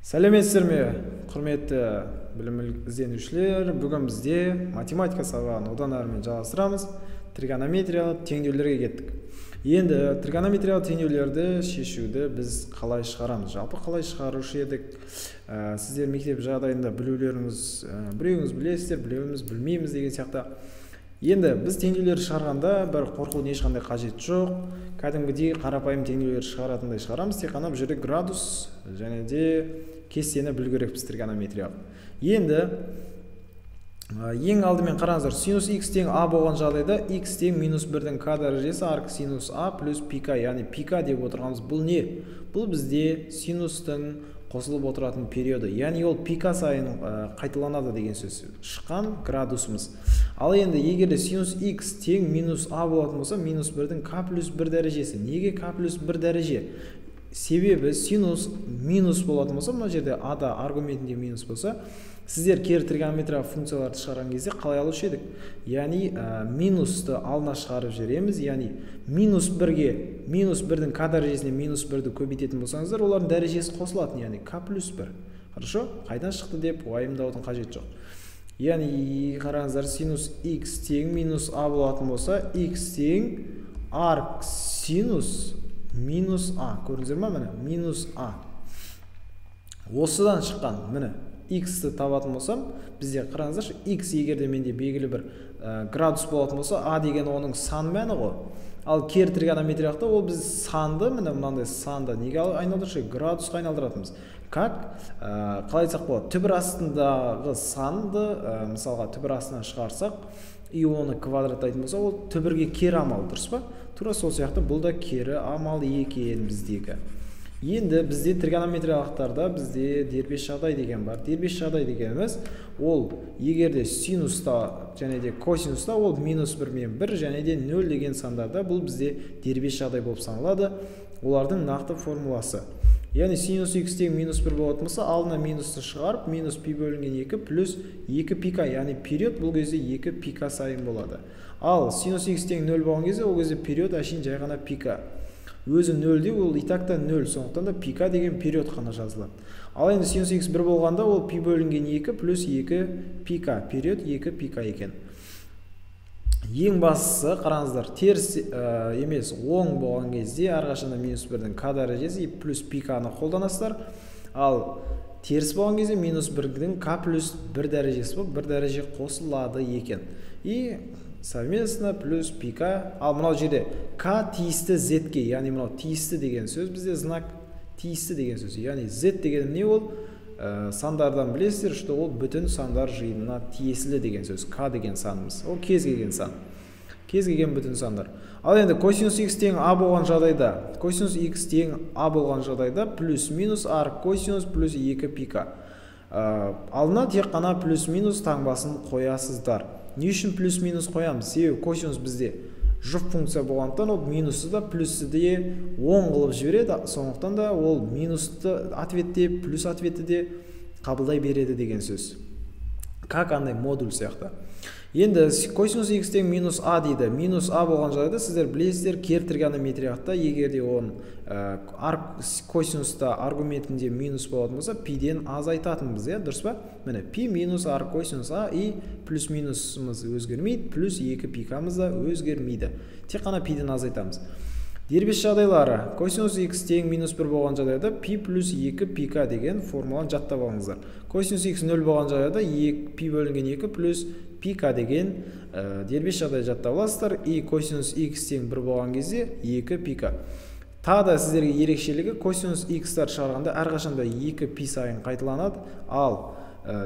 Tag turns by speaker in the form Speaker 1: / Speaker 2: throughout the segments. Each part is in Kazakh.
Speaker 1: Сәлеметсіздер ме, құрметті білім ізденушілер? Бүгін бізде математика сабағын одан әрмен жалғастырамыз. Тригонометриялық теңдеулерге кеттік. Енді тригонометриялық теңдеулерді шешуді біз қалай шығарамыз? Жалпы қалай шығарушы едік? Сіздер мектеп жағдайында білулеріңіз, біреуіңіз білесіздер, біреуіміз білмейміз деген сияқты. Енді біз теңдеулерді шығарғанда бір қорқудың ешқандай қажеті жоқ. Кәдімгідей қарапайым теңдеулерді шығаратындай шығарамыз. Тек қана бұл жерде градус және де кестені білу керекпіз тригонометриялық. Енді ең алдымен қараңыздар, синус x тең а болған жағдайда x тең минус 1-дің к дәрежесі арк синус а плюс пи к, яғни пи к деп отырғанымыз бұл не? Бұл бізде синустың қосылып отыратын периоды, яғни ол пи к сайын қайталанады деген сөз, шыққан градусымыз. Ал енді егер де синус x тең минус а болатын болса, минус 1-дің к плюс 1 дәрежесі. Неге к плюс 1 дәреже? Себебі синус минус болатын болса, мына жерде а-да аргументінде минус болса, сіздер кері тригонометриялық функцияларды шығарған кезде қалай алушы едік? Яғни минусты алдына шығарып жібереміз, яғни минус 1-ге, минус 1-дің к дәрежесіне минус 1-ді көбейтетін болсаңыздар, олардың дәрежесі қосылатын, яғни к плюс 1. Хорошо? Қайдан шықты деп уайымдаудың қажеті жоқ. Яғни қараңыздар, синус x тең минус а болатын болса, x тең арк синус минус а. Көрдіңіздер ма? Міне, минус а. Осыдан шыққан, міне, x-ті табатын болсам, бізде қараңыздаршы, x егер де менде белгілі бір градус болатын болса, а деген оның сан мәні ғой. Ал кері тригонометриялықта ол біз санды, міне мынандай санды неге айналдыршы? Градусқа айналдыратынбыз. Как? Қалай айтсақ болады? Түбір астындағы санды, мысалға түбір астынан шығарсақ, и оны квадраттайтын болса, ол түбірге кері амал, дұрыс па? Тура сол сияқты бұл да кері амал екен біздегі. Енді бізде тригонометриялықтарда бізде дербес жағдай деген бар. Дербес жағдай дегеніміз ол егер де синуста және де косинуста ол минус 1 мен 1 және де 0 деген сандарда бұл бізде дербес жағдай болып саналады. Олардың нақты формуласы. Яғни синус x тең минус 1 болатын болса, алдына минусты шығарып, минус пи бөлінген 2 плюс 2 пи к, яғни период бұл кезде 2 пи к сайын болады. Ал синус x тең 0 болған кезде, ол кезде период әшейін жай ғана пи к. Өзі 0-де, ол и так та 0, сондықтан да пи к деген период қана жазылады. Ал енді синус x 1 болғанда, ол пи бөлінген 2 плюс 2 пи к, период 2 пи к екен. Ең бастысы, қараңыздар, теріс емес, оң болған кезде әрқашанда минус 1-дің к дәрежесі плюс пи к-ны қолданасыздар. Ал теріс болған кезде минус 1-дің к плюс 1 дәрежесі болып, 1 дәреже қосылады екен. И совместно плюс пи к. Ал мынау жерде к тиісті z-ке, яғни мынау тиісті деген сөз бізде знак тиісті деген сөз. Яғни z дегенім не ол? Сандардан білесіздер, что ол бүтін сандар жиынына тиесілі деген сөз. К деген санымыз. Ол кез келген сан. Кез келген бүтін сандар. Ал енді косинус x тең а болған жағдайда, косинус x тең а болған жағдайда плюс минус арк косинус плюс 2 пи к. Алдына тек қана плюс минус таңбасын қоясыздар. Не үшін плюс минус қоямыз? Себебі косинус бізде жұп функция болғандықтан ол минусты да плюсті де оң қылып жібереді. Сондықтан да ол минусты ответте, плюс ответті де қабылдай береді деген сөз. Как андай модуль сияқты. Енді косинус x тең минус а дейді. Минус а болған жағдайда сіздер білесіздер, кері тригонометриялықта егер де оның косинуста аргументінде минус болатын болса, пиден азайтатынбыз, иә, дұрыс па? Міне, пи минус арк косинус а и плюс минусымыз өзгермейді, плюс 2 пи к-мыз да өзгермейді. Тек қана пиден азайтамыз. Дербес жағдайлары. Косинус x тең минус 1 болған жағдайда пи плюс 2 пи к деген формуланы жаттап алыңыздар. Косинус x 0 болған жағдайда пи бөлінген 2 плюс пи к деген дербес жағдай жаттап аласыздар. И косинус x тең 1 болған кезде 2 пи к. Тағы да сіздерге ерекшелігі, косинус x-тар шығарғанда әрқашанда 2 пи сайын қайталанады. Ал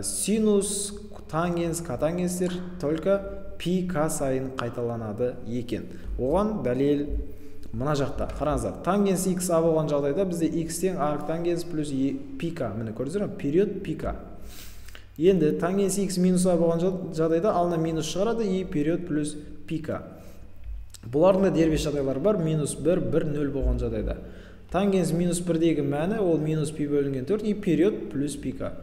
Speaker 1: синус, тангенс, котангенстер только пи к сайын қайталанады екен. Оған дәлел мына жақта. Қараңыздар, тангенс x а болған жағдайда бізде x тең арк тангенс плюс пи к. Міне, көрдіңіздер ме? Период пи к. Енді тангенс x минус а болған жағдайда алдына минус шығарады и период плюс пи к. Бұлардың да дербес жағдайлары бар. Минус 1, 1, 0 болған жағдайда. Тангенс минус 1-дегі мәні ол минус пи бөлінген 4 и период плюс пи к.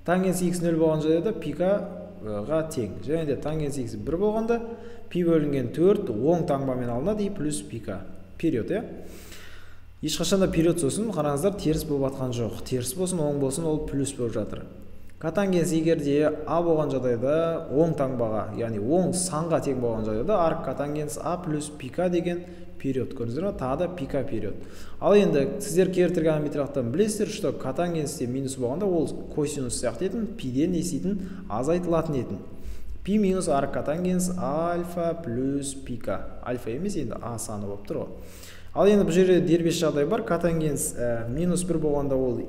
Speaker 1: Тангенс x 0 болған жағдайда пи к-ға тең. Және де тангенс x 1 болғанда пи бөлінген 4 оң таңбамен алынады и плюс пи к. Период, иә? Ешқашан да период сосын қараңыздар, теріс болып жатқан жоқ. Теріс болсын, оң болсын, ол плюс болып жатыр. Котангенс егер де а болған жағдайда оң таңбаға, яғни оң санға тең болған жағдайда арк котангенс а плюс пи к деген период, көрдіңіздер ма? Тағы да пи к период. Ал енді сіздер кері тригонометриялықтан білесіздер, что котангенсте минус болғанда ол косинус сияқты етін, пиден не істейтін, азайтылатын етін. Пи минус арк котангенс альфа плюс пи к. Альфа емес, енді а саны болып тұр ғой. Ал енді бұл жерде дербес жағдай бар. Котангенс минус 1 болғанда ол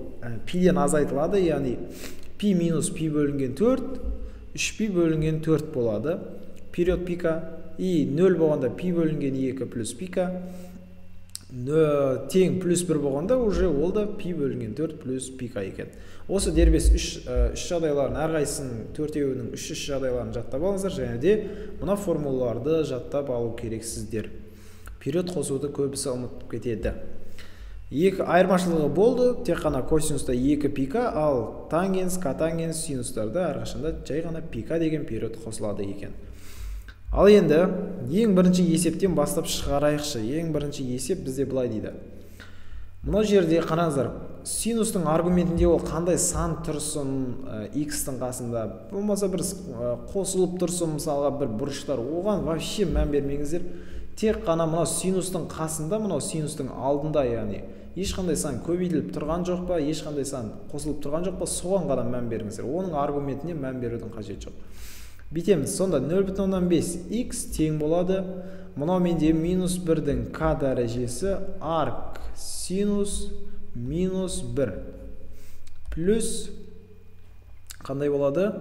Speaker 1: пиден азайтылады, яғни пи минус пи бөлінген 4, 3 пи бөлінген 4 болады. Период пи к. И 0 болғанда пи бөлінген 2 плюс пи к. Тең плюс 1 болғанда уже ол да пи бөлінген 4 плюс пи к екен. Осы дербес үш жағдайларын, әрқайсысының төртеуінің үш жағдайларын жаттап алыңыздар, және де мына формулаларды жаттап алу керексіздер. Период қосуды көбісі ұмытып кетеді. Екі айырмашылығы болды, тек қана косинуста 2 пи к, ал тангенс, котангенс, синустарда әрқашанда жай ғана пи к деген период қосылады екен. Ал енді ең бірінші есептен бастап шығарайықшы. Ең бірінші есеп бізде былай дейді. Мына жерде қараңыздар, синустың аргументінде ол қандай сан тұрсын, x-тің қасында, болмаса бір қосылып тұрсын, мысалға бір бұрыштар, оған вообще мән бермеңіздер. Тек қана мынау синустың қасында, мынау синустың алдында, яғни ешқандай сан көбейтіліп тұрған жоқ па, ешқандай сан қосылып тұрған жоқ па, соған ғана мән беріңіздер. Оның аргументіне мән берудің қажеті жоқ. Бүйтеміз, сонда 0,5 x тең болады. Мынау менде минус 1-дің к дәрежесі арк синус минус 1 плюс қандай болады?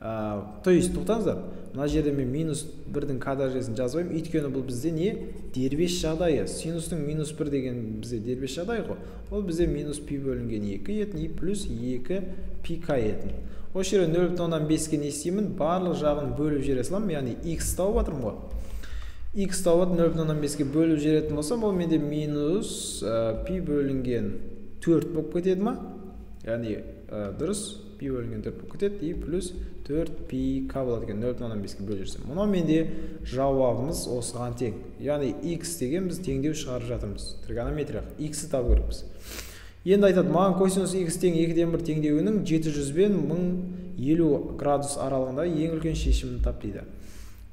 Speaker 1: То есть, тоқтаңыздар, мына жерде мен минус 1-дің к дәрежесін жазбаймын, өйткені бұл бізде не? Дербес жағдайы. Синустың минус 1 деген бізде дербес жағдай ғой. Ол бізде минус пи бөлінген 2 етін, и плюс 2 пи к етін. Осы жерде 0,5-ке не істеймін? Барлық жағын бөліп жібере саламын, яғни x тауып жатырмын ғой. X тауып 0,5-ке бөліп жіберетін болсам, ол менде минус пи бөлінген 4 болып кетеді ма? Яғни дұрыс, пи бөлінген 4 болып кетеді, и плюс 4 пи к болады екен 0,5-ке бөліп жіберсем. Мынау менде жауабымыз осыған тең. Яғни x деген біз теңдеу шығарып жатырмыз. Тригонометриялық x-ті табу керекпіз. Енді айтады, маған косинус x тең 2-ден 1 теңдеуінің 700 бен 1050 градус аралығында ең үлкен шешімін тап дейді.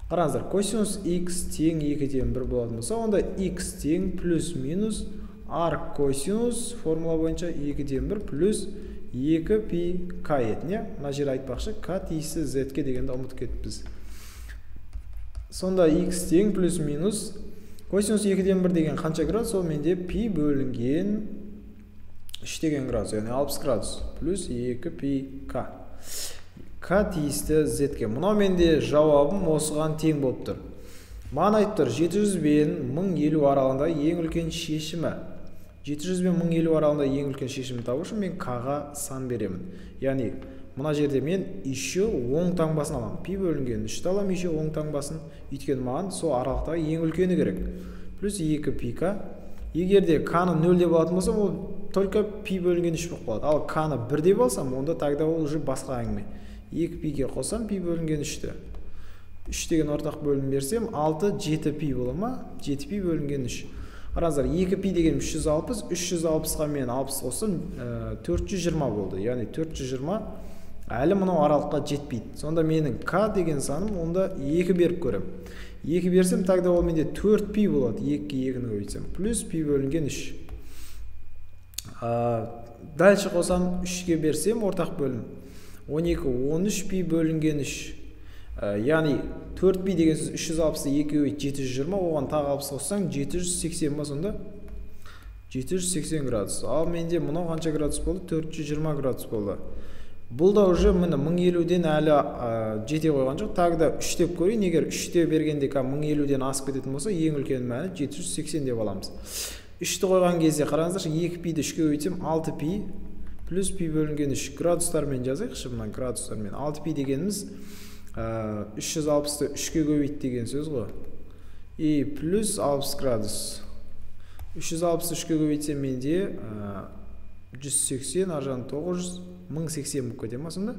Speaker 1: Қараңыздар, косинус x тең 2-ден 1 болатын болса, онда x тең плюс минус арк косинус формула бойынша 2-ден 1 плюс 2 пи к етін. Мына жер айтпақшы, к тиісті z-ке дегенді ұмытып кетіппіз. Сонда x тең плюс минус косинус 2-ден 1 деген қанша градус? Ол менде пи бөлінген 3 деген градус, яғни 60 градус плюс 2 пи к. К тиісті z-ке. Мынау менде жауабым осыған тең болып тұр. Маған айтып тұр, 700 бен 1050 аралығында ең үлкен шешімі. 700 бен 1050 аралығында ең үлкен шешімін табу үшін мен к-ға сан беремін. Яғни мына жерде мен еще оң таңбасын аламын. Пи бөлінген 3-ті аламын, еще оң таңбасын, өйткені маған сол аралықтағы ең үлкені керек. Плюс 2 пи к. Егер де к-ны 0 деп алатын болсам, ол только пи бөлінген 3 болып қалады. Ал к-ны 1 деп алсам, онда тогда ол уже басқа әңгіме. 2 пиге қосам пи бөлінген 3-ті. 3 деген ортақ бөлім берсем, 6, 7 пи бола ма? 7 пи бөлінген 3. Қараңыздар, 2 пи деген 360, 360-қа мен 60 қоссам, 420 болды. Яғни 420 әлі мынау аралыққа жетпейді. Сонда менің к деген саным онда 2 беріп көрем. 2 берсем, тогда ол менде 4 пи болады. 2-ге 2-ні көбейтсем, плюс пи бөлінген 3. Дальше қосам, 3-ге берсем ортақ бөлім 12, 13 пи бөлінген 3. Яғни 4 пи деген сөз 360-ты 2 көбейт 720, оған тағы 60 қоссаң 780 ба сонда? 780 градус. Ал менде мынау қанша градус болды? 420 градус болды. Бұл да уже міне 1050-ден әлі жете қойған жоқ. Тағы да 3 деп көрейін. Егер 3 деп бергенде 1050-ден асып кететін болса, ең үлкен мәні 780 деп аламыз. 3-ті қойған кезде қараңыздаршы, 2 пиді 3-ке көбейтсем 6 пи плюс пи бөлінген 3 градустармен жазайықшы, мына градустармен. 6 пи дегеніміз 360-ты 3-ке көбейт деген сөз ғой. И плюс 60 градус. 360-ты 3-ке көбейтсем менде 180, ар жағын 900, 1080 болып кете ма сонда?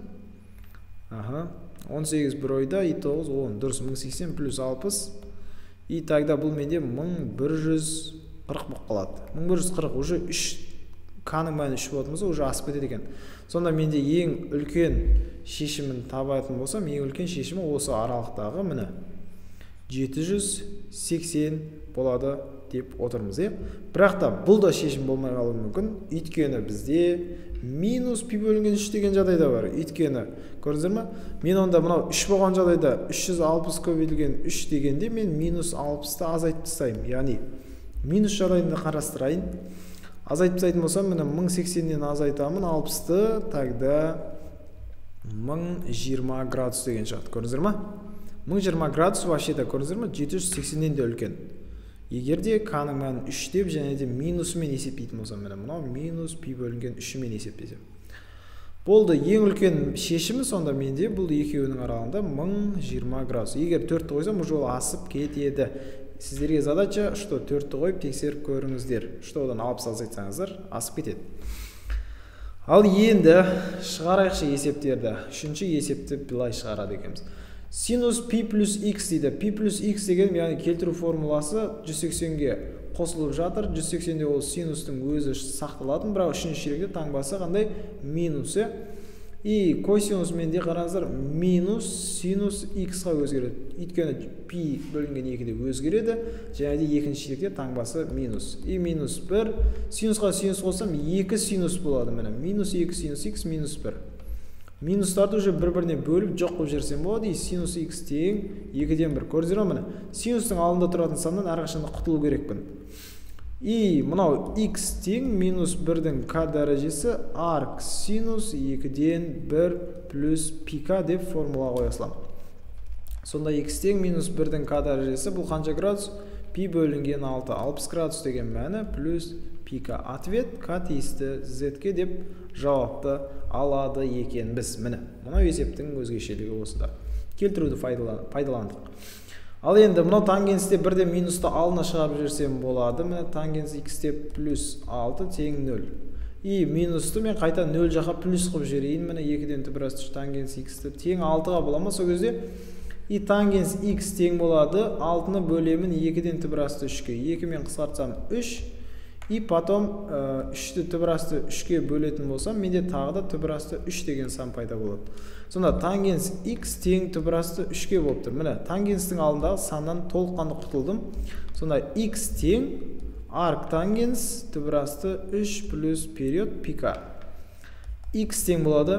Speaker 1: Аха. 18 бір ойда, и 9, 10. Дұрыс, 1080 плюс 60. И тогда бұл менде 1100 болып қалады. 1140 уже 3, к-ның мәні 3 болатын болса, уже асып кетеді екен. Сонда менде ең үлкен шешімін табатын болсам, ең үлкен шешімі осы аралықтағы міне 780 болады деп отырмыз, е? Бірақ та бұл да шешім болмай қалуы мүмкін, өйткені бізде минус пи бөлінген 3 деген жағдайда бар. Өйткені, көрдіңіздер ме? Мен онда мынау 3 болған жағдайда 360 көбейтілген 3 дегенде мен минус 60-ты азайтып тастаймын. Яғни минус жағдайында қарастырайын. Азайтып тастайтын болсам, міне 1080-нен азайтамын 60-ты, тогда 1020 градус деген шығады. Көрдіңіздер ме? 1020 градус вообще-то, көрдіңіздер ме, 780-нен де үлкен. Егер де к-ның мәнін 3 деп және де минусымен есептейтін болсам, міне мынау минус пи бөлінген 3-мен есептесем. Болды, ең үлкен шешімі сонда менде бұл екеуінің аралығында 1020 градус. Егер 4-ті қойсам, уже ол асып кетеді. Сіздерге задача, что 4-ті қойып тексеріп көріңіздер. Что одан 60 азайтсаңыздар, асып кетеді. Ал енді шығарайықшы есептерді. Үшінші есепті былай шығарады екенбіз. Синус пи плюс х дейді. Пи плюс х деген, яғни келтіру формуласы 180-ге қосылып жатыр. 180-де ол синустың өзі сақталатын, бірақ үшінші ширекте таңбасы қандай? Минус. И косинус менде қараңыздар, минус синус х-ға өзгереді. Өйткені пи бөлінген 2-де өзгереді, және де екінші ширекте таңбасы минус. И минус 1, синусқа синус қоссам 2 синус болады. Міне минус 2 синус х минус 1. Минустарды уже бір-біріне бөліп жоқ қылып жіберсем болады. И синус х тең 2-ден 1. Көрдіңіздер ме, міне синустың алдында тұратын саннан әрқашанда құтылу керекпін. И мынау х тең минус 1-дің к дәрежесі арк синус 2-ден 1 плюс пи к деп формула қоя саламын. Сонда х тең минус 1-дің к дәрежесі бұл қанша градус? Пи бөлінген 6, 60 градус деген мәні плюс пи к. Ответ к тиісті z-ке деп жауапты алады екенбіз. Міне, мынау есептің өзгешелігі осында. Келтіруді пайдаландық. Ал енді мынау тангенсте бірден минусты алдына шығарып жіберсем болады. Міне тангенс х деп плюс 6 тең 0. И минусты мен қайта 0 жаққа плюс қылып жіберейін. Міне 2-ден түбір асты 3 тангенс х-ті тең 6-ға бола ма сол кезде? И тангенс х тең болады. 6-ны бөлемін 2-ден түбір асты 3-ке. 2 мен қысқартсам 3. И потом 3-ті түбір асты 3-ке бөлетін болсам, менде тағы да түбір асты 3 деген сан пайда болады. Сонда тангенс х тең түбір асты 3-ке болып тұр. Міне, тангенстің алдындағы саннан толыққанды құтылдым. Сонда х тең арк тангенс түбір асты 3 плюс период пи к. Х тең болады.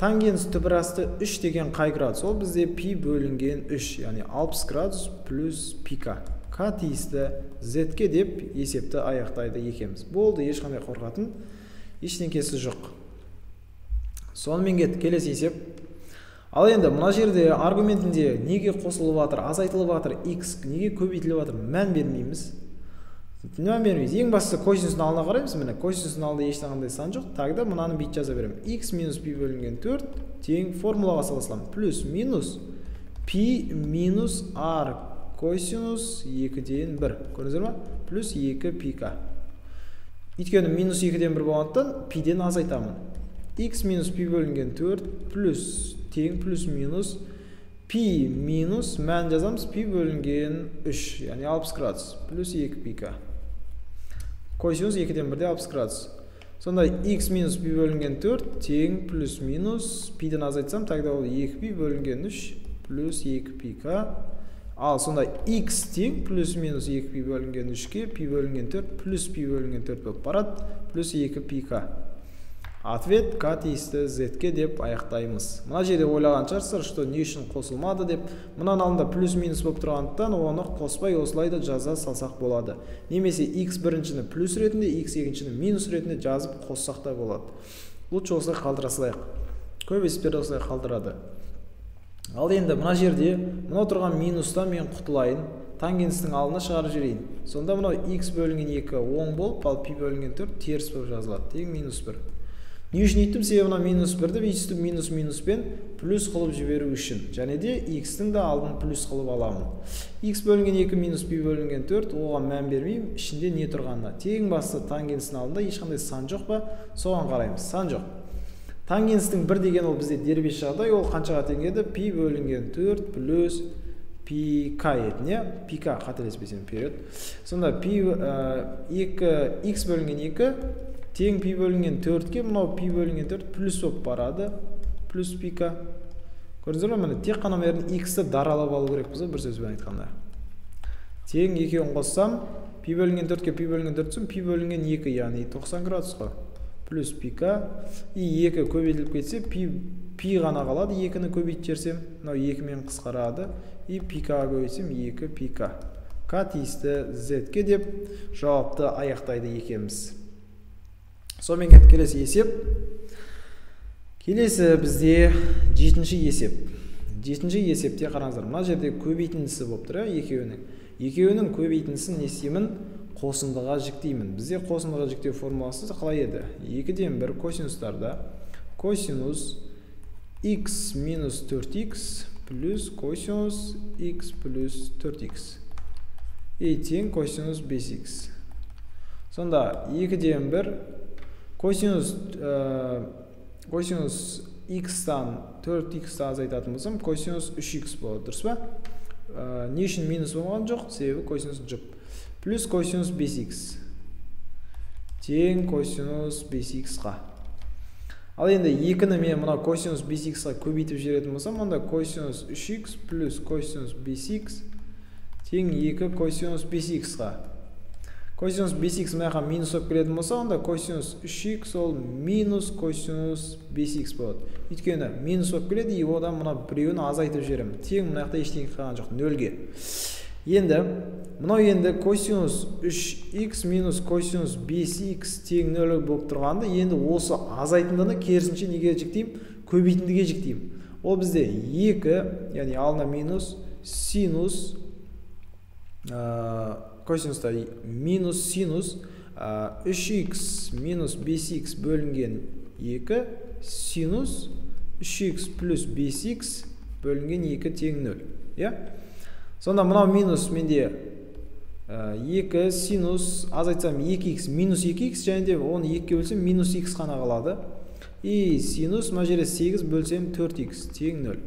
Speaker 1: Тангенс түбір асты 3 деген қай градус? Ол бізде пи бөлінген 3, яғни 60 градус плюс пи к. К тиісті z-ке деп есепті аяқтайды екенбіз. Болды, ешқандай қорқатын ештеңкесі жоқ. Сонымен кеттік келесі есеп. Ал енді мына жерде аргументінде неге қосылып жатыр, азайтылып жатыр, x неге көбейтіліп жатыр, мән бермейміз. Мән бермейміз. Ең бастысы косинустың алдына қараймыз. Міне косинустың алдында ешқандай сан жоқ. Тогда мынаны бүйтіп жаза беремін. X минус пи бөлінген 4 тең формулаға сала саламын. Плюс минус пи минус r косинус 2-ден 1. Көрдіңіздер ме? Плюс 2 пи к. Өйткені минус 2-ден 1 болғандықтан пиден азайтамын. X минус пи бөлінген 4 плюс тең плюс минус пи минус мән жазамыз пи бөлінген 3, яғни 60 градус плюс 2 пи к. Косинус 2-ден 1-де 60 градус. Сонда x минус пи бөлінген 4 тең плюс минус пиден азайтсам, тогда ол 2 пи бөлінген 3 плюс 2 пи к. Ал сонда x тең плюс минус 2 пи бөлінген 3-ке пи бөлінген 4 плюс пи бөлінген 4 болып барады, плюс 2 пи к. Ответ к тиісті z-ке деп аяқтаймыз. Мына жерде ойлаған шығарсыздар, что не үшін қосылмады деп. Мынаның алдында плюс минус болып тұрғандықтан оны қоспай осылай да жаза салсақ болады. Немесе x біріншіні плюс ретінде, x екіншіні минус ретінде жазып қоссақ та болады. Лучше осылай қалдыра салайық. Көп есептерді осылай қалдырады. Ал енді мына жерде мынау тұрған минустан мен құтылайын, тангенстің алдына шығарып жіберейін. Сонда мынау x бөлінген 2 оң болып, ал пи бөлінген 4 теріс болып жазылады. Тең минус 1. Не үшін өйттім? Себебі мына минус 1-ді өйстіп минус минуспен плюс қылып жіберу үшін. Және де x-тің де алдын плюс қылып аламын. X бөлінген 2 минус пи бөлінген 4, оған мән бермеймін, ішінде не тұрғанына. Тең басты тангенстің алдында ешқандай сан жоқ па? Соған қараймыз. Сан жоқ. Тангенстің 1 деген ол бізде дербес жағдай, ол қаншаға тең еді? Пи бөлінген 4 плюс Пи к етін, иә? Пи к, қателеспесем, вперед. Сонда пи 2 х бөлінген 2 тең пи бөлінген 4-ке, мынау пи бөлінген 4 плюс болып барады, плюс пи к. Көрдіңіздер ме, міне тек қана мына жерден х-ті даралап алу керекпіз ғой, бір сөзбен айтқанда. Тең екеуін қоссам, пи бөлінген 4-ке пи бөлінген 4 түсім, пи бөлінген 2, яғни 90 градусқа плюс пи к. И 2 көбейтіліп кетсе, пи ғана қалады, 2-ні көбейтіп жіберсем, мынау 2-мен қысқарады. И пи к көбейтсем 2 пи к. К тиісті z-ке деп жауапты аяқтайды екенбіз. Сонымен кеттік келесі есеп. Келесі бізде 7-ші есеп. 7-ші есепте қараңыздар, мына жерде көбейтіндісі болып тұр, екеуінің. Екеуінің көбейтіндісін не істеймін? Қосындыға жіктеймін. Бізде қосындыға жіктеу формуласы қалай еді? 2-ден 1 косинустарда косинус x минус 4x плюс косинус x плюс 4x и тең косинус 5x. Сонда 2-ден 1 косинус x-тан 4x-ті азайтатын болсам, косинус 3x болады, дұрыс па? Не үшін минус болған жоқ? Себебі косинус жұп. Плюс косинус 5x тең косинус 5x-қа. Ал енді 2-ні мен мына косинус 5x-қа көбейтіп жіберетін болсам, онда косинус 3x плюс косинус 5x тең 2 косинус 5x-қа. Косинус 5x мына жаққа минус болып келетін болса, онда косинус 3x ол минус косинус 5x болады. Өйткені минус болып келеді, и одан мына біреуін азайтып жіберемін. Тең мына жақта ештеңе қалған жоқ, нөлге. Енді мынау енді косинус 3x минус косинус 5x тең 0 болып тұрғанда, енді осы азайтындыны керісінше неге жіктеймін? Көбейтіндіге жіктеймін. Ол бізде 2, яғни алдына минус синус косинуста минус синус 3x минус 5x бөлінген 2 синус 3x плюс 5x бөлінген 2 тең 0. Иә? Сонда мынау минус менде 2 синус азайтсам 2x минус 2x, және де оны 2-ге бөлсем минус x қана қалады. И синус мына жерде 8 бөлсем 4x тең 0.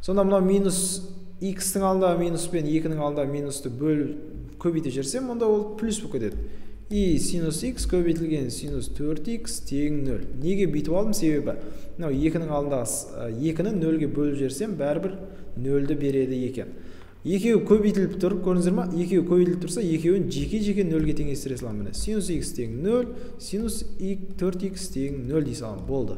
Speaker 1: Сонда мынау минус x-тің алдында минус пен 2-нің алдында минусты бөліп көбейтіп жіберсем, онда ол плюс болып кетеді. И синус x көбейтілген синус 4x тең 0. Неге бүйтіп алдым? Себебі мынау 2-нің алдындағы 2-ні 0-ге бөліп жіберсем, бәрібір 0-ді береді екен. Екеуі көбейтіліп тұр, көрдіңіздер ма? Екеуі көбейтіліп тұрса, екеуін жеке-жеке 0-ге теңестіре саламын. Міне, синус x тең 0, синус 4x тең 0 дей саламын. Болды.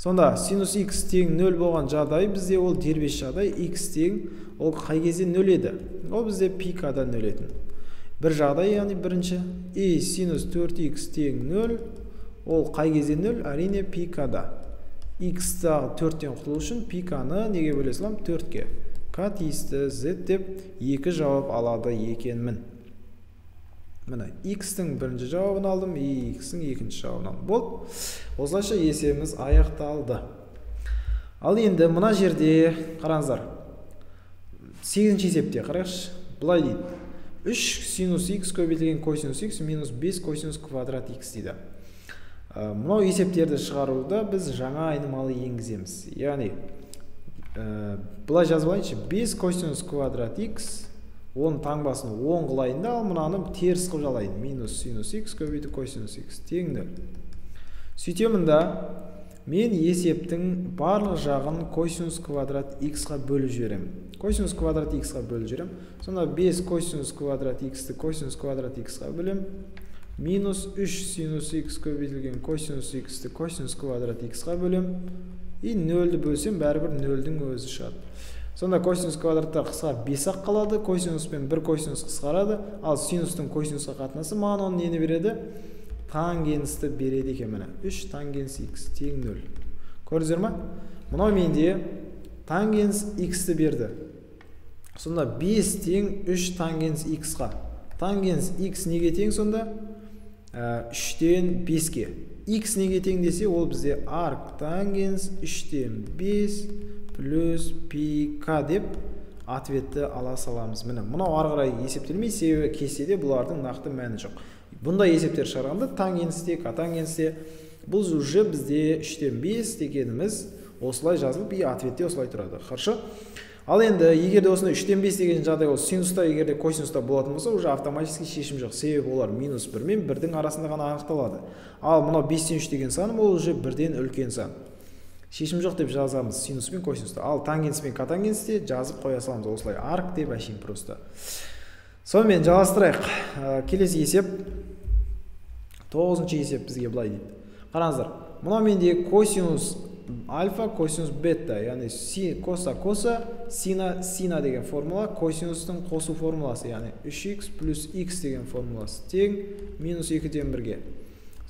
Speaker 1: Сонда синус x тең 0 болған жағдай бізде ол дербес жағдай, x тең ол қай кезде 0 еді? Ол бізде пи к-да 0 етін. Бір жағдай, яғни бірінші. И синус 4x тең 0, ол қай кезде 0? Әрине пи к-да. X-тағы 4-тен құтылу үшін пи к-ны неге бөле саламын? 4-ке. К тиісті z деп екі жауап алады екенмін. Міне, x-тің бірінші жауабын алдым, и x-тің екінші жауабын алдым. Болды. Осылайша есебіміз аяқталды. Ал енді мына жерде қараңыздар. 8-ші есепте қарайықшы. Былай дейді. 3 синус x көбейтілген косинус x минус 5 косинус квадрат x дейді. Мынау есептерді шығаруда біз жаңа айнымалы енгіземіз. Яғни былай жазып алайыншы, 5 косинус квадрат x, оның таңбасын 10 қылайын да, ал мынаны теріс қылып жалайын. Минус синус x көбейту косинус x тең 0. Сөйтемін да, мен есептің барлық жағын косинус квадрат x-қа бөліп жіберемін. Косинус квадрат x-қа бөліп жіберемін. Сонда 5 косинус квадрат x-ті косинус квадрат x-қа бөлемін. Минус 3 синус x көбейтілген косинус x-ті косинус квадрат x-қа бөлемін. И 0-ді бөлсем, бәрібір 0-дің өзі шығады. Сонда косинус квадратта қысқа 5-ақ қалады, косинус пен 1 косинус қысқарады, ал синустың косинусқа қатынасы маған оның нені береді? Тангенсті береді екен, міне. 3 тангенс x тең 0. Көрдіңіздер ма? Мынау менде тангенс x-ті берді. Сонда 5 тең 3 тангенс x-қа. Тангенс x неге тең сонда? 3-тен 5-ке. X неге тең десе, ол бізде арк тангенс 3-тен 5 плюс пи к деп ответті ала саламыз. Міне, мынау ары қарай есептелмей, себебі кестеде бұлардың нақты мәні жоқ. Бұндай есептер шығарғанда тангенсте, котангенсте бұл уже бізде 3-тен 5 дегеніміз осылай жазылып, и ответте осылай тұрады. Хорошо? Ал енді егер де осындай 3-тен 5 деген жағдай ол синуста, егер де косинуста болатын болса, уже автоматически шешім жоқ. Себебі олар минус 1 мен 1-дің арасында ғана анықталады. Ал мынау 5-тен 3 деген саным ол уже 1-ден үлкен сан. Шешім жоқ деп жазамыз синус пен косинуста. Ал тангенс пен котангенсте жазып қоя саламыз осылай арк деп әшейін просто. Сонымен жалғастырайық. Келесі есеп, 9-шы есеп бізге былай дейді. Қараңыздар, мынау менде косинус альфа, косинус бета, яғни коса коса, сина сина деген формула, косинустың қосу формуласы, яғни 3х плюс х деген формуласы тең минус 2-ден 1-ге.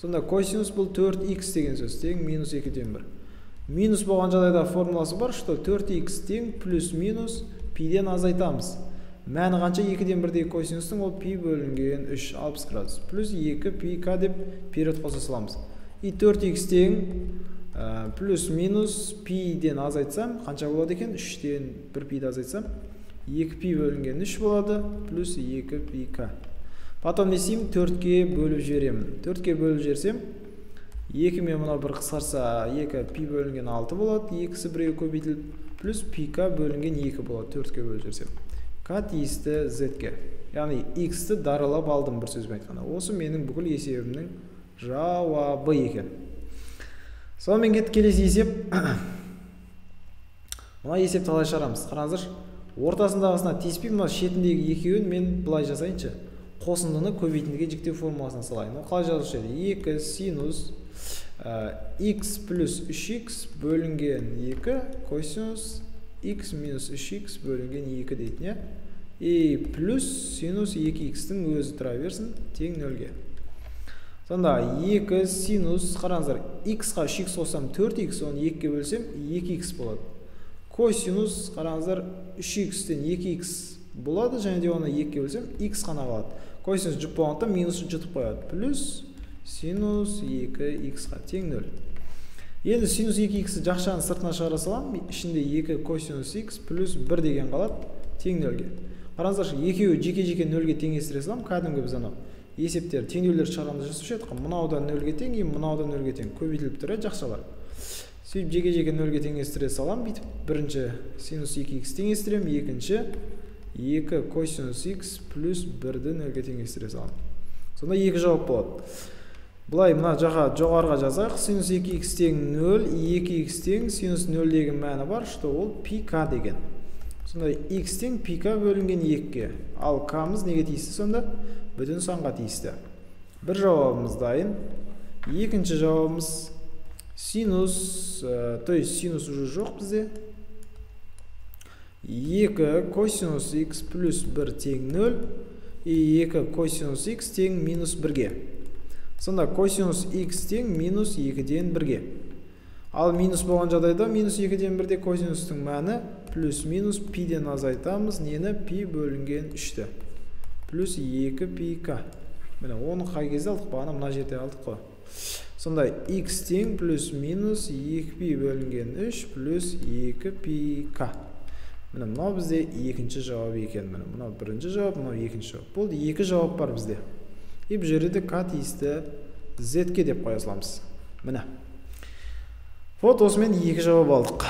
Speaker 1: Сонда косинус бұл 4х деген сөз, тең минус 2-ден 1. Минус болған жағдайда формуласы бар, что 4х тең плюс минус пиден азайтамыз. Мәні қанша? 2-ден 1-дегі косинустың ол пи бөлінген 3, 60 градус, плюс 2 пи к деп период қоса саламыз. И 4х тең плюс минус пиден азайтсам, қанша болады екен? 3-тен 1 пиді азайтсам, 2 пи бөлінген 3 болады, плюс 2 пи к. Потом не істеймін? 4-ке бөліп жіберемін. 4-ке бөліп жіберсем, 2 мен мынау бір қысқарса, 2 пи бөлінген 6 болады, екісі біреуі көбейтіліп, плюс пи к бөлінген 2 болады, 4-ке бөліп жіберсем. К тиісті z-ке. Яғни x-ті даралап алдым бір сөзбен айтқанда. Осы менің бүкіл есебімнің жауабы екен. Сонымен кеттік келесі есеп. Мына есепті қалай шығарамыз? Қараңыздаршы, ортасындағысына тиіспей, мына шетіндегі екеуін мен былай жасайыншы. Қосындыны көбейтіндіге жіктеу формуласына салайын. Ол қалай жазылушы еді? 2 синус x плюс 3x бөлінген 2 косинус x минус 3x бөлінген 2 дейтін, и плюс синус 2x-тің өзі тұра берсін, тең 0-ге. Сонда 2 синус, қараңыздар, x-қа 3x қоссам 4x, оны 2-ге бөлсем 2x болады. Косинус, қараңыздар, 3x-тен 2x болады, және де оны 2-ге бөлсем x қана қалады. Косинус жұп болғандықтан минус жұтып қояды. Плюс синус 2x-қа тең 0. Енді синус 2x-ті жақшаның сыртына шығара саламын, ішінде 2 косинус x плюс 1 деген қалады, тең 0-ге. Қараңыздаршы, екеуі жеке-жеке 0-ге теңестіре саламын, кәдімгі біз анау есептер, теңдеулер шығарғанда жасаушы едік қой, мынау да 0-ге тең, и мынау да 0-ге тең, көбейтіліп тұр жақшалар. Сөйтіп жеке-жеке 0-ге теңестіре саламын, бүйтіп бірінші синус 2x теңестіремін, екінші 2 косинус x плюс 1-ді 0-ге теңестіре саламын. Сонда екі жауап болады. Былай мына жаққа жоғарыға жазайық, синус 2x тең 0, 2x тең синус 0-дегі мәні бар, что ол пи к деген. Сонда x тең пи к бөлінген 2-ге. Ал к-мыз неге тиісті сонда? Бүтін санға тиісті. Бір жауабымыз дайын. Екінші жауабымыз синус, то есть синус уже жоқ бізде. 2 косинус x плюс 1 тең 0 и 2 косинус x тең минус 1-ге. Сонда косинус x тең минус 2-ден 1-ге. Ал минус болған жағдайда минус 2-ден 1-де косинустың мәні плюс минус пиден азайтамыз, нені? Пи бөлінген 3-ті. Плюс 2 пи к. Міне, оны қай кезде алдық? Бағана мына жерде алдық қой. Сонда x тең плюс минус 2 пи бөлінген 3 плюс 2 пи к. Міне, мынау бізде екінші жауап екен. Міне, мынау бірінші жауап, мынау екінші жауап. Болды, екі жауап бар бізде. И бұл жерде к тиісті z-ке деп қоя саламыз. Міне. Вот осымен екі жауап алдық.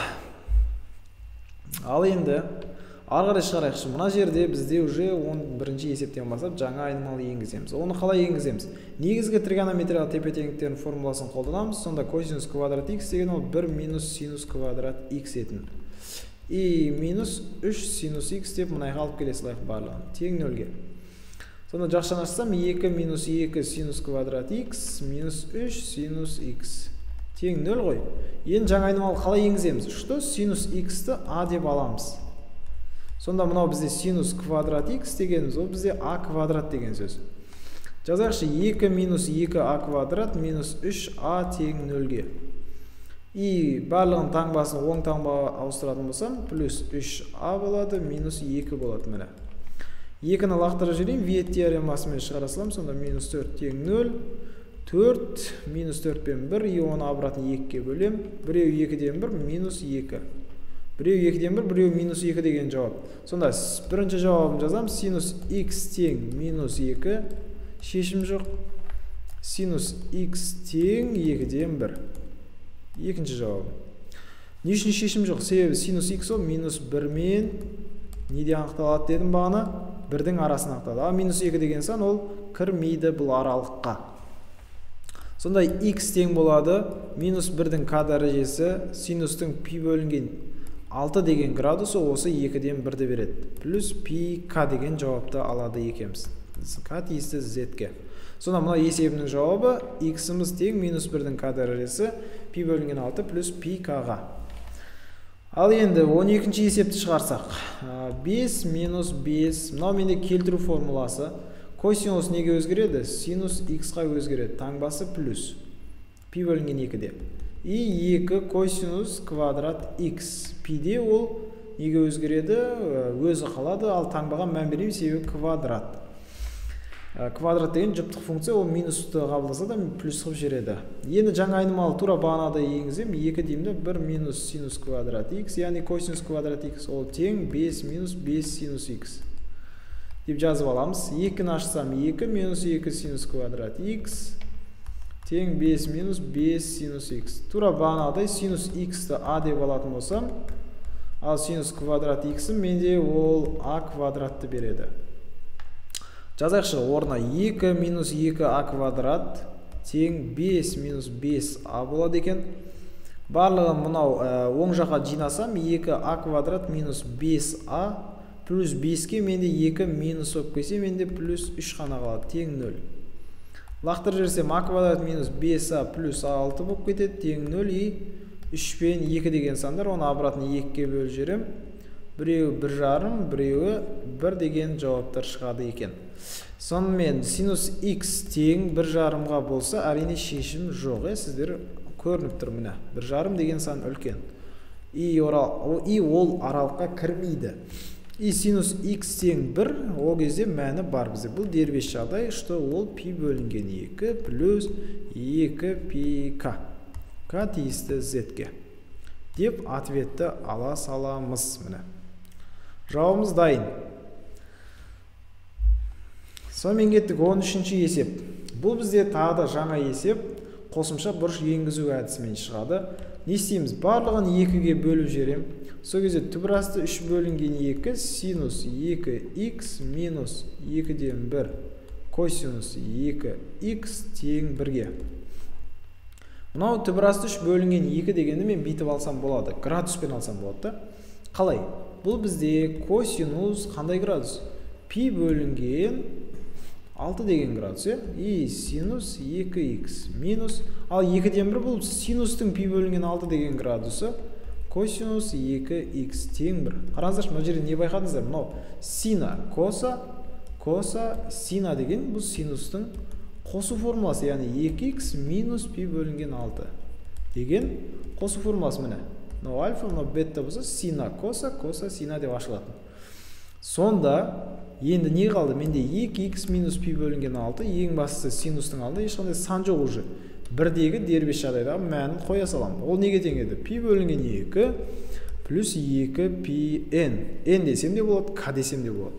Speaker 1: Ал енді ары қарай шығарайықшы. Мына жерде бізде уже 11-ші есептен бастап жаңа айнымалы енгіземіз. Оны қалай енгіземіз? Негізгі тригонометриялық тепе-теңдіктердің формуласын қолданамыз. Сонда косинус квадрат x деген ол 1 минус синус квадрат x етін. И минус 3 синус x деп мынайға алып келе салайық барлығын. Тең 0-ге. Сонда жақшаны ашсам 2 минус 2 синус квадрат x минус 3 синус x тең 0 ғой. Енді жаңа айнымалы қалай енгіземіз? Что синус x-ті а деп аламыз. Сонда мынау бізде синус квадрат x дегеніміз, ол бізде а квадрат деген сөз. Жазайықшы, 2 минус 2 а квадрат минус 3 а тең 0-ге. И барлығын таңбасын оң таңбаға ауыстыратын болсам, плюс 3 а болады, минус 2 болады. Міне. 2-ні лақтырып жіберейін, Виет теоремасымен шығара саламын, сонда минус 4 тең 0, 4, минус 4 пен 1, и оны обратно 2-ге бөлем, біреу 2-ден 1, минус 2. Біреу 2-ден 1, біреу минус 2 деген жауап. Сонда бірінші жауабын жазам, синус x тең минус 2, шешім жоқ. Синус x тең 2-ден 1. Екінші жауабым. Не үшін шешім жоқ? Себебі синус х ол минус 1 мен неде анықталады дедім бағана? 1-дің арасын анықталады. Ал минус 2 деген сан ол кірмейді бұл аралыққа. Сонда х тең болады минус 1-дің к дәрежесі синустың пи бөлінген 6 деген градусы осы 2-ден 1-ді береді. Плюс пи к деген жауапты алады екенбіз. К тиісті z-ке. Сонда мына есебінің жауабы х-іміз тең минус 1-дің к дәрежесі пи бөлінген 6 плюс пи к-ға. Ал енді 12-ші есепті шығарсақ. 5 минус 5. Мынау менде келтіру формуласы. Косинус неге өзгереді? Синус х-ға өзгереді. Таңбасы плюс. Пи бөлінген 2-де. И 2 косинус квадрат х. Пиде ол неге өзгереді? Өзі қалады, ал таңбаға мән бермеймін, себебі квадрат. Квадрат деген жұптық функция, ол минусты қабылдаса да плюс қылып жібереді. Енді жаңа айнымалы тура бағанада енгіземін. 2 деймін де 1 минус синус квадрат х, яғни косинус квадрат х ол тең 5 минус 5 синус х деп жазып аламыз. 2-ні ашсам 2 минус 2 синус квадрат х тең 5 минус 5 синус х. Тура бағанағыдай синус х-ті а деп алатын болсам, ал синус квадрат х-ім менде ол а квадратты береді. Жазайықшы орнына 2 минус 2 а квадрат тең 5 минус 5 а болады екен. Барлығын мынау оң жаққа жинасам 2 а квадрат минус 5 а плюс 5-ке менде 2 минус болып келсе, менде плюс 3 қана қалады, тең 0. Лақтырып жіберсем а квадрат минус 5а плюс 6 болып кетеді, тең 0. И 3 пен 2 деген сандар, оны обратно 2-ге бөліп жіберем. Біреуі 1,5, біреуі 1 деген жауаптар шығады екен. Сонымен синус х тең 1,5-ға болса, әрине шешім жоқ. Сіздер көрініп тұр міне. 1,5 деген сан үлкен. И ол аралыққа кірмейді. И синус х тең 1, ол кезде мәні бар бізде. Бұл дербес жағдай, что ол пи бөлінген 2 плюс 2 пи к. К тиісті z-ке. Деп ответті ала саламыз міне. Жауабымыз дайын. Сонымен кеттік 13-ші есеп. Бұл бізде тағы да жаңа есеп, қосымша бұрыш енгізу әдісімен шығады. Не істейміз? Барлығын 2-ге бөліп жіберем. Сол кезде түбір асты 3 бөлінген 2 синус 2х минус 2-ден 1 косинус 2х тең 1-ге. Мынау түбір асты 3 бөлінген 2 дегенді мен бүйтіп алсам болады. Градуспен алсам болады да. Қалай? Бұл бізде косинус қандай градус? Пи бөлінген 6 деген градус, и синус 2х минус, ал 2-ден 1 бұл синустың пи бөлінген 6 деген градусы, косинус 2х тең 1. Қараңыздаршы, мына жерде не байқадыңыздар? Мынау сина, коса, коса, сина деген бұл синустың қосу формуласы, яғни 2х минус пи бөлінген 6 деген қосу формуласы міне. Мынау альфа, мынау бета болса сина, коса, коса, сина деп ашылатын. Сонда енді не қалды? Менде 2х минус пи бөлінген 6, ең бастысы синустың алдында ешқандай сан жоқ уже. Бірдегі дербес жағдайдағы мәнін қоя саламын. Ол неге тең еді? Пи бөлінген 2 плюс 2 пи n. N десем де болады, к десем де болады.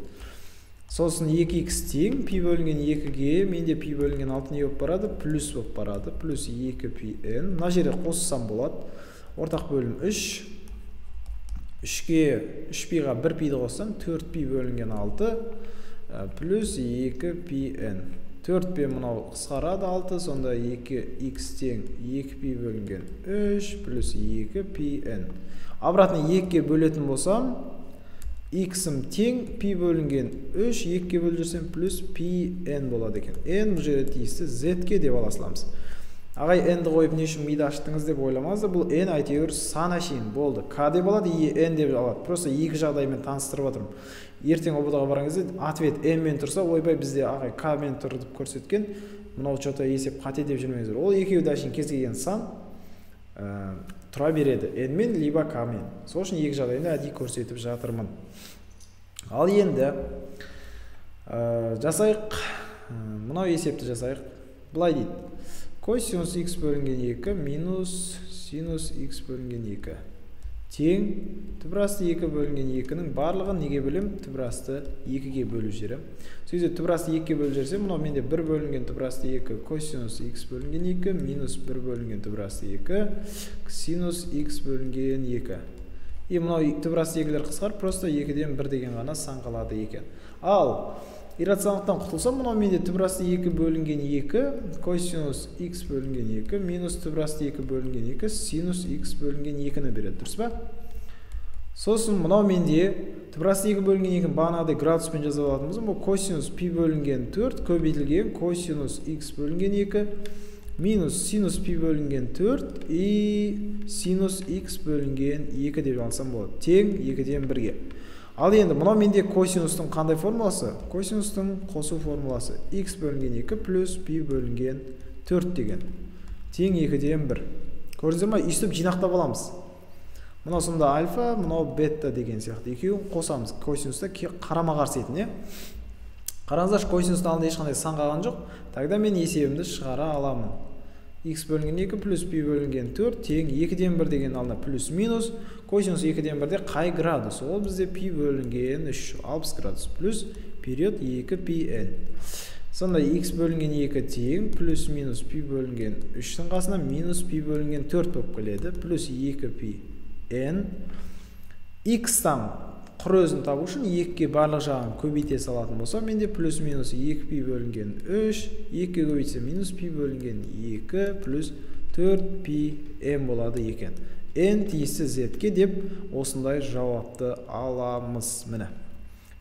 Speaker 1: Сосын 2х тең пи бөлінген 2-ге, менде пи бөлінген 6 не болып барады? Плюс болып барады. Плюс 2 пи n. Мына жерде қоссам болады. Ортақ бөлім 3. 3-ге 3 пиға 1 пиді қоссам 4 пи бөлінген 6 плюс 2 пи n. 4 пен мынау қысқарады 6, сонда 2х тең 2 пи бөлінген 3 плюс 2 пи n. Обратно 2-ге бөлетін болсам, х-ім тең пи бөлінген 3, 2-ге бөліп жіберсем плюс пи n болады екен. N бұл жерде тиісті z-ке деп ала саламыз. Ағай, n-ді қойып не үшін миды аштыңыз деп ойламаңыздар. Бұл n әйтеуір сан әшейін болды. К деп алады, и n деп алады. Просто екі жағдаймен таныстырып отырмын. Ертең ҰБТ-ға барған кезде ответ n-мен тұрса, ойбай бізде ағай к-мен тұр деп көрсеткен, мынау что-то есеп қате деп жүрмеңіздер. Ол екеуі де әшейін кез келген сан тұра береді. N-мен либо к-мен. Сол үшін екі жағдайында әдейі көрсетіп жатырмын. Ал енді жасайық, мынау есепті жасайық. Былай дейді. Косинус х бөлінген 2 минус синус х бөлінген 2 Тең түбір асты 2 бөлінген 2-нің барлығын неге бөлем? Түбір асты 2-ге бөліп жіберемін. Сол кезде түбір асты 2-ге бөліп жіберсем, мынау менде 1 бөлінген түбір асты 2 косинус х бөлінген 2 минус 1 бөлінген түбір асты 2 синус х бөлінген 2. И мынау түбір асты 2-лер қысқарып, просто 2-ден 1 деген ғана сан қалады екен. Ал иррационалдықтан құтылсам, мынау менде түбір асты 2 бөлінген 2 косинус х бөлінген 2 минус түбір асты 2 бөлінген 2 синус х бөлінген 2-ні береді, дұрыс па? Сосын мынау менде түбір асты 2 бөлінген 2-ні бағанағыдай градуспен жаза алатын болсам, бұл косинус пи бөлінген 4 көбейтілген косинус х бөлінген 2 минус синус пи бөлінген 4 и синус х бөлінген 2 деп алсам болады. Тең 2-ден 1-ге. Ал енді мынау менде косинустың қандай формуласы? Косинустың қосу формуласы х бөлінген 2 плюс пи бөлінген 4 деген. Тең 2-ден 1. Көрдіңіздер ма? Өйстіп жинақтап аламыз. Мынау сонда альфа, мынау бета деген сияқты. Екеуін қосамыз. Косинуста қарама-қарсы етін, Қараңыздаршы, косинустың алдында ешқандай сан қалған жоқ. Тогда мен есебімді шығара аламын. Х бөлінген 2 плюс пи бөлінген 4 тең 2-ден 1 деген алдына плюс минус. Косинус 2-ден 1-де қай градус? Ол бізде пи бөлінген 3, 60 градус плюс период 2 пи n. Сонда х бөлінген 2 тең плюс минус пи бөлінген 3-тің қасына минус пи бөлінген 4 болып келеді. Плюс 2 пи n. Х-тан құр өзін табу үшін 2-ге барлық жағын көбейте салатын болсам, менде плюс минус 2 пи бөлінген 3, 2-ге көбейтсе минус пи бөлінген 2 плюс 4 пи n болады екен. N тиісті z-ке деп осындай жауапты аламыз. Міне.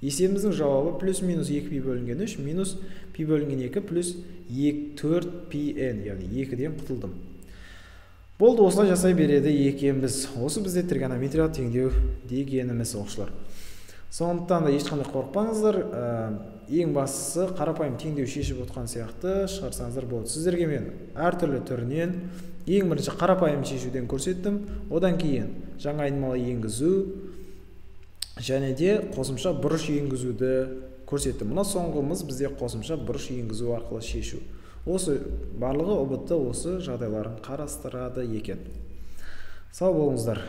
Speaker 1: Есебіміздің жауабы плюс минус 2 пи бөлінген 3 минус пи бөлінген 2 плюс 4 пи n, яғни 2-ден құтылдым. Болды, осылай жасай береді екенбіз. Осы бізде тригонометриялық теңдеу дегеніміз, оқушылар. Сондықтан да ешқандай қорықпаңыздар. Ең бастысы қарапайым теңдеу шешіп отқан сияқты шығарсаңыздар болады. Сіздерге мен әртүрлі түрінен ең бірінші қарапайым шешуден көрсеттім. Одан кейін жаңа айнымалы енгізу және де қосымша бұрыш енгізуді көрсеттім. Мына соңғымыз бізде қосымша бұрыш енгізу арқылы шешу. Осы барлығы ҰБТ осы жағдайларын қарастырады екен. Сау болыңыздар.